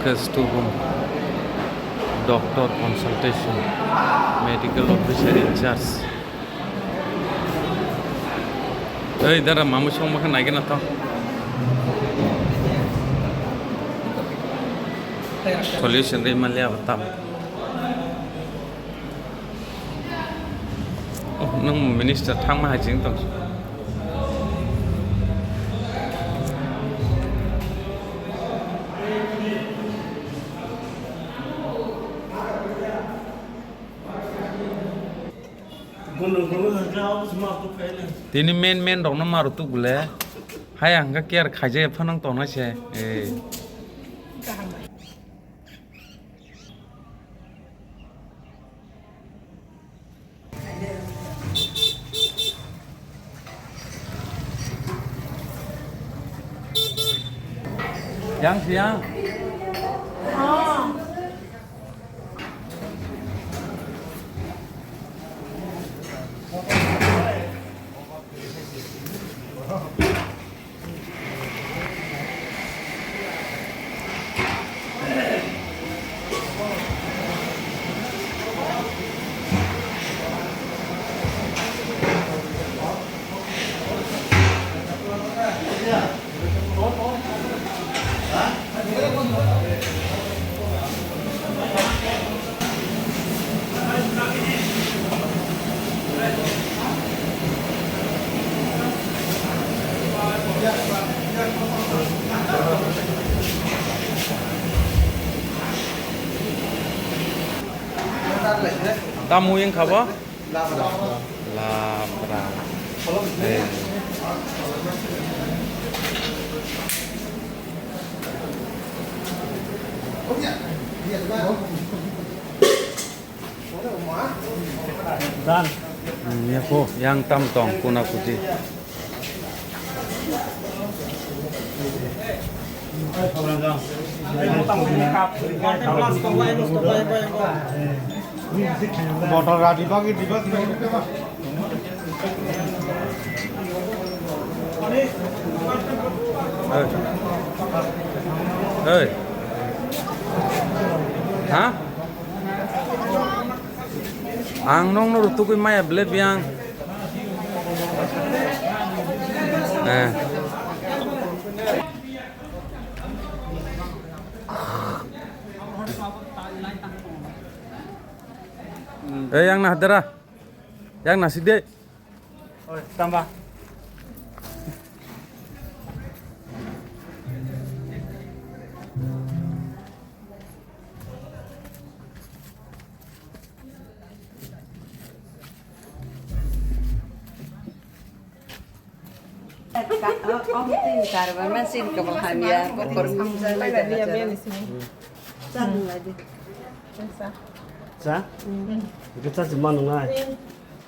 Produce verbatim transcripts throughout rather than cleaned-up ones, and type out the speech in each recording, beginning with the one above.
Access to whom? Doctor consultation, medical officer in charge. Ei dara, mamu song bakha naigena to. Solution ri malia batam. Oh, nung minister thangma hai ching tong. Tini main main rokno maru tugule. Hai ang khe care khaijaya phanang tongnai se. Eh. Yang siang. Tamo wngkha bo? Labra. Eh. Dan. Hmm, ya po, yang tam tong, kuna kuti. Motor radi bagi di bagi. Hey. Hey. Ha? Ang nong no rutugwi maya ble biang. Eh. Eh, yang nah dara. Yang nasi de. Oi, tamba. Om tin karban man sin kabal hamya kokor hamja lai jaga jaga. Cha nung lai di. Cha? Iko cha si ma nung nai.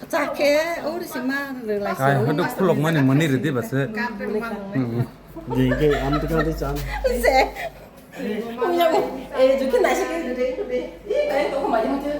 Cha khe ori si ma nung lai si. Ai hodo khulok mani mani ridi base. Hmm. Di ke am tu kan di chan. Se. Ung ya ung. Eh, juki nai si ke. Ih, kai to ko mani mutu.